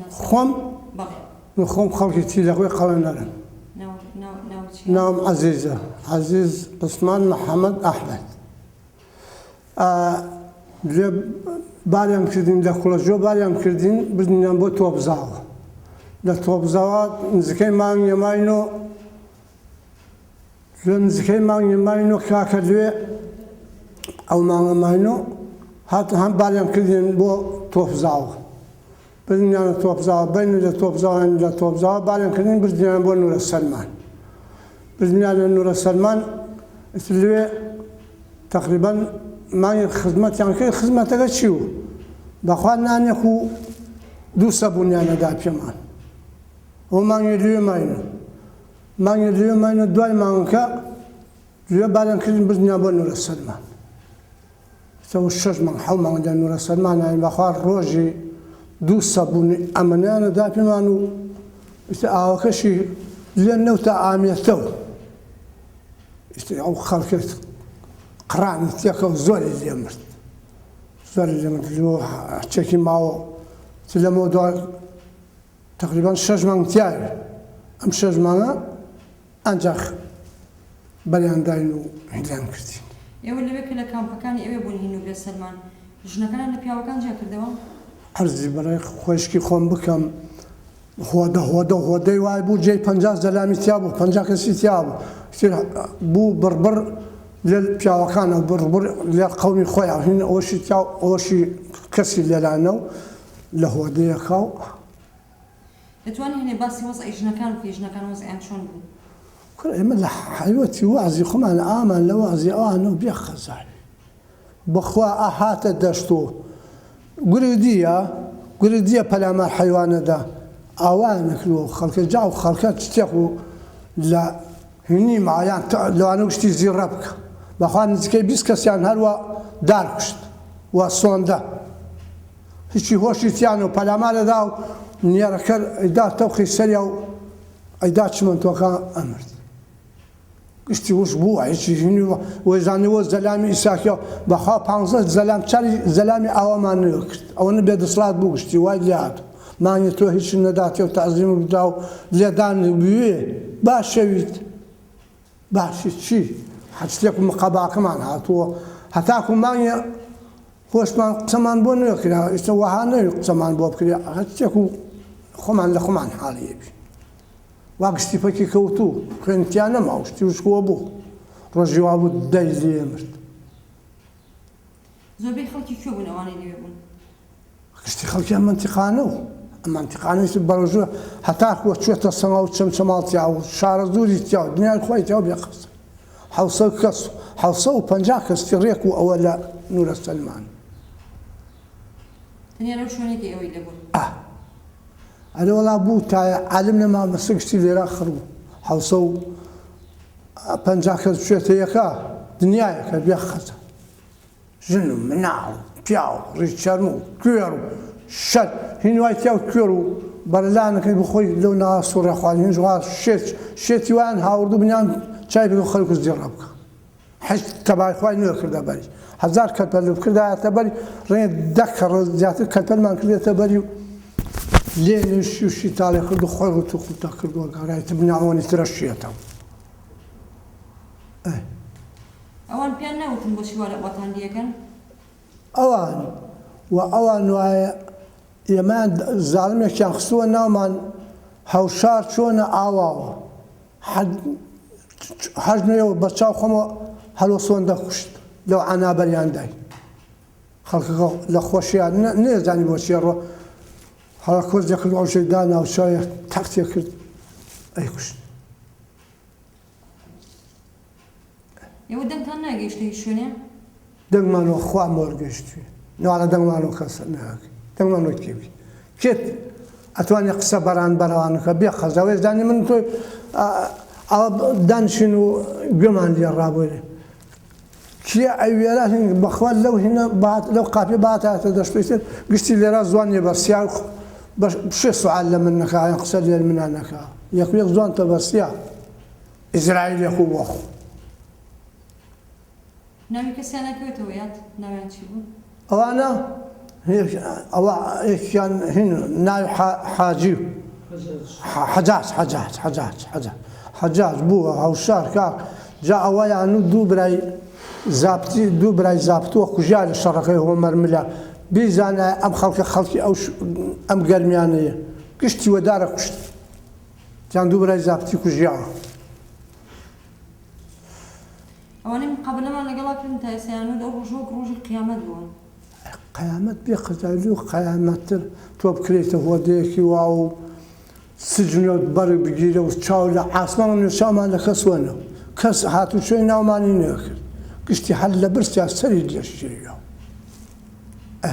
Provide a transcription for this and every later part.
ناسێنی؟ خۆم؟ بەڵێ. من خۆم خەڵکی تیلەخۆی قەڵەندەرم. ناو ناو ناوت چییە؟ ناوم عەزیزە، عەزیز عوسمان محەمەد ئەحمەد. ئا لێ باریان کردین لە کوڵەجۆ باریان کردین بردینیان بۆ تۆپزاوە. لە تۆپزاوە نزیکەی مانگێ ماینۆ لە نزیکەی مانگێ ماینۆ کاکە لێ ئەو مانگە ماینۆ هات هەم باریان کردین بۆ تۆپزاوە. بردنیانە تۆپزاوە، بەینی لە تۆپزاوە لە تۆپزاوە باریان کردین بردیان بۆ نورە سەلمان. بردنیانە نورە سەلمان ئیتر لەوێ تەقریبەن مانگێک خزمەتیان کرد، خزمەتەکە چی بوو؟ بەخوا نانێک و دوو سەبوونیان ئەدا پێمان. ئەوە مانگێک لەوێ ماینەوە. مانگێک لەوێ ماینەوە دوای مانگەکە لەوێ باریان کردین بردنیان بۆ نورە سەلمان. سەو شەش مانگ حەو مانگ لە نورە سەلماناین بەخوا ڕۆژی دوو سەبوونی ئەمەنیان ئەدا پێمان و ئیتر ئاوەکەشی لێ نەوتە ئامێتەو ئیتر ئەو خەڵکە قڕانی تێکەوت زۆری لێ مرد زۆری لێ مرد لۆ چێکی ماوە چ لەمەوە دوا تقریبا شەش مانگ تیاوی ئەم شەش مانگە ئەنجاخ بەریان داین و هیلیان کردین. ئێوە لەوێ کە لە کامپەکانی ئەوێ بوون هی نوورە سەلمان ژنەکانان لە پیاوەکان جیا کردەوە؟ عەرزی بەڕێ خۆیشکی خۆم بکەم هۆدە هۆدە هۆدەی وای بوو جێی 50 زەلامی تیا بوو 50 کەسی تیا بوو ئیتر بوو بڕبڕ لێ پیاوەکانە بڕبڕ لێ قەومی خۆیان هین ئەوەشی تیا و ئەوەشی کەسی لێلانە و لە هۆدەیەکا و. دەتوانی هەنێ باسی وەزعی ژنەکان بکەی ژنەکان وەزعیان چۆن بوو؟ کورە ئێمە لە حەیوەتی وەعزی خۆمان ئامان لە وەعزی ئەوانەوە بێ خەزاوی بەخوا ئەهاتە دەشت و گوردیە گوردیە پەلامار حەیوانەدا ئاوایان نەکردوە و خەڵکە جا و خەڵکە شتێک و لە هینی مایان لەوانە گشتی زیڕە بکە بەخوا نزیکەی 20 کەسیان هەروە دار کوشت و سۆندە هیچی هۆشی تیانە و پەلامارەدا و نێرەکەر ئەیدا تەوقی سەریا و ئەیدا چمەنتۆکە ئەمرد. گشتی وش بووە هیچی هینی وەیزانی وە زەلامی ئیساکیە بەخوا پانزە زەلام چاری زەلامی ئاوامان نەکرد ئەوەنە بێ دەسڵات بوو گشتی وای لێ هات مانگی تۆ هیچی نەداتێ و تەعزیم بدا و لێدان بوێ باشەویت باشی چی هەرشتێک و مقەباکەمان هاتووە هەتاکو مانگێ خۆشمان قسەمان بۆ نەکرا ئیستا وەها نەوی قسەمان بۆ بکرێ هەرچێک و خۆمان لە خۆمان حاڵیەبی وا گشتی پەکی کەوتوو خوێن تیا نەما و شتی وشکووە بوو ڕۆژی وا بوو دەی لێ مرد. زۆربەی خەڵکی کوێ بوون ئەوانەی لەوێ بوون؟ گشتی خەڵکی ئەم مەنتیقانە و ئەم مەنتیقانەی بەرەژوە هەتاکووە چوێتە سەما و چەمچەماڵ تیا و شارەزووری تیا و دنیای خۆی تیا و بێ قەسە حەوسە کەس حەوسە و پەنجا کەسی ڕێک و ئەوە لە نورە سەلمان. تەنیا لەو شوێنەی کە ئێوەی لێ بوون؟ ئا. ئەرێ وەڵا بوو تایە عالم نەما بەسە گشتی لێرە خڕ بوو 750 کەس بچێتە یەکە دنیایەکە بێ خەزە ژن و مناڵ و پیاو ڕیشچەرم و کوێر و شەل هین وای تیا و کوێر و بەرەلانەکەی بخۆی لەو ناوە سوڕێ خوارد هینش وا شێت شێتی وایان هاوردوو بنیان چای بکە خەڵک و زیڕە بکە حیز تەبای خوای نوێ کردە بەری هەزار کەلپەل بکردایەتە بەری ڕێ دە کەڕ زیاتر کەلپەلمان کردێتە بەری و لێ نووسی و شیتاڵێ کرد و خۆی ڕوت و قوتە کردووە گەڕایتە بناوەنی ترە شێتەوە. ئەوان پێیان ناوتن بۆچی وا لە واتان لێکەن؟ ئەوان و ئەوان وایە ئێمەیان زاڵمێکیان خستووە ناومان هەوشار چۆنە ئاواوە هەر نوێ بە چاو خۆمەوە هەلۆ سۆندە کوشت لەو عەنابەریان دای خەڵکەکە لە خۆشیان نێزانی بۆ چیە ڕۆ هەڵە کۆچ دەکرد ئەوشەی دا ناوچایە تەختێ کرد ئەی کوشت. ئێوە دەنگتان ناگەیشتە هیچ شوێنێ؟ دەنگمان وە خوا مۆر گەیشتوێ نواڵە دەنگمان وە کەس ناگەی دەنگمان وە کێ بی کێت ئەتوانێ قسە بەران بەرەوانەکە بێ قەزا وێزدانی من تۆی ئەوە دانیشین و گوێمان لێ ڕابۆێ کێ ئەوێرا هین بەخوا لەو هینە بات لەو قاپێ باتاتە دەشتێت گشتی لێرا زوان نیە بەسیا بە شێ سوال لە من نەکا یان قسە لێ منە نەکا یەک یەک زوان تە بەسیا ئیزرائیل یەک و بۆخ. ناوی کەسیان ئەکەوێتەوە یاد ناویان چی بوو؟ ئەوانە؟ ئەوە یەکیان هین ناوی حاجی حەجاج حەجاج حەجاج حەجاج حەجاج بووە هەوشار کاک جا ئەوەیان و دوو برای زابتی دوو برای زابتووە کوژیا لە شەڕەکەی هۆمەرملە بیزانایە ئەم خەڵکە خەڵکی ئەو ئەم گەرمیانەیە گشتی وەدارە کوشت جان دوو برای زابتی کوژیاوە. ئەوانەی مقابەلەمان لەگەڵا کردن تا ئێستا یان ئەو ڕۆژە وەک ڕۆژی قیامەت بوو. قیامەت بێ قەزای لۆ قیامەتتر تۆ بکرێیتە هۆدەیەکی وا و سجنۆت بەرگ بگیرە و چاو لە عاسمان و چاومان لە کەس وەنە کەس هاتوچۆی ناومانی نەکرد گشتی هەر لە برسیا سەری لێ شێویا ئە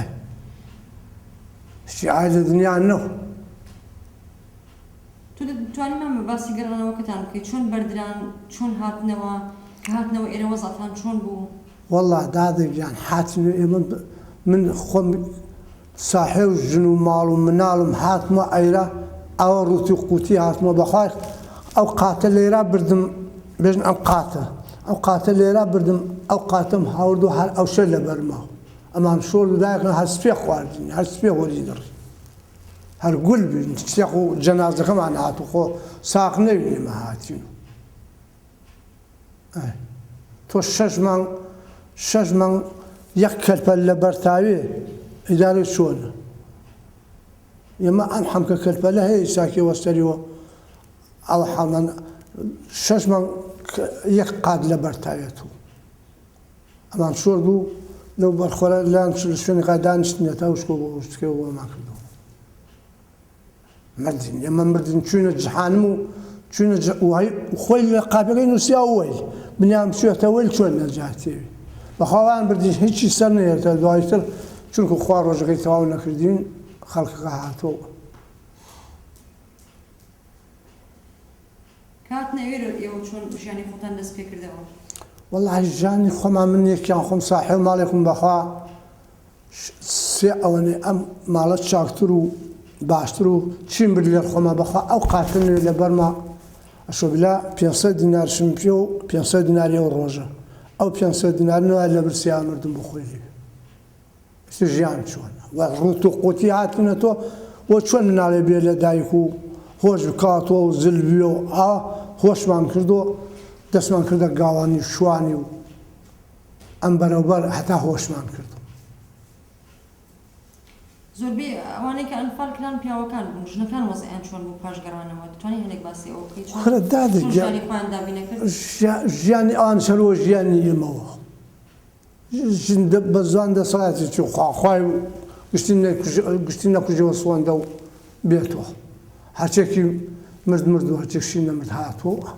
شتی ئای لە دنیا نەو. تۆ دەتوانی مامە باسی گەڕانەوەکەتان بکەی چۆن بەردران چۆن هاتنەوە کە هاتنەوە ئێرە وەزعتان چۆن بوو؟ وەڵا دادە گیان هاتینە ئێمە من خۆم ساحێو ژن و ماڵ و مناڵم هاتمە ئەیرا ئەوە ڕووتی و قوتی هاتمە بەخوای ئەو قاتە لێرا بردم بێژن ئەم قاتە ئەو قاتە لێرا بردم ئەو قاتەم هاورد و هەر ئەوشە لەبەرما ئەمان شۆرد و دایکم هەر سپێ خواردین هەر سپێ هۆری دڕی هەر گول بین سێخ و جەنازەکەمان هات و خۆ ساغ نەوین ئێمە هاتین تۆ شەش مانگ شەش مانگ یەک کەلپەل لە بەرتاوێ ئیدارەی چۆنە ئێمە ئەم حەمکە کەلپەلە هەیە ساکی وەستەریەوە ئەو حاڵمان شەش مانگ یەک قات لە بەرتاوێت و ئەمان شۆرد و لەو بەرخۆرە لایان لە شوێنێکا دانیشتینە تا وشکۆ بۆ وشکێ بۆمان کردەوە مردین ئێمە مردین چوینە جەهانم و چوینە خۆی لە قاپەکەی نووسیا وەیل بنیام بچێتە وەیل چۆن نەجاتێوی بەخواوان بردین هیچی سەر نەیەتە دوایتر چونکە خوا ڕۆژەکەی تەواو نەکردین خەڵکەکە هاتەوە. کە هاتنە ئێرە ئێوە چۆن ژیانی خۆتان دەست پێکردەوە؟ وەڵاهی ژیانی خۆمان من یەکیان خۆم ساحێو ماڵێکم بەخوا سێ ئەوەنەی ئەم ماڵە چاکتر و باشتر و چیم برد لێر خۆما بەخوا ئەو قاتە نوێ لەبەرما ئەشۆبلا 500 دینارشم پێ و 500 دیناری ئەو ڕۆژە ئەو 500 دینار نوێ لە برسیا مردم بخۆی لێ ئیتر ژیان چۆنە وە ڕووت و قوتی هاتنە تۆ وە چۆن مناڵێ بێ لە دایک و هۆش بکاتەوە و زل بوێ و ئا هۆشمان کردو دەستمان کردە گاوانی و شوانی و ئەم بەرەوبەر هەتا هۆشمان کردو. زۆربەی ئەوانەی کە ئەنفال کران پیاوەکان بوون، ژنەکان وەزعیان چۆن بوو پاش گەڕانەوە؟ دەتوانی هەندێک باسی ئەوە بکەی چۆن کورە دادە چۆن گیان ژیانی خۆیان دابین ئەکرد؟ ژیانی ئەوانیش هەر وەک ژیانی ئێمەوە. ژن بە زوان دەسەڵاتی چوو خوا خوای گشتی گشتی نەکوژەوە سوەندە و بێتەوە هەرچێکی مرد مرد و هەرچێکشی نەمرد هاتووە.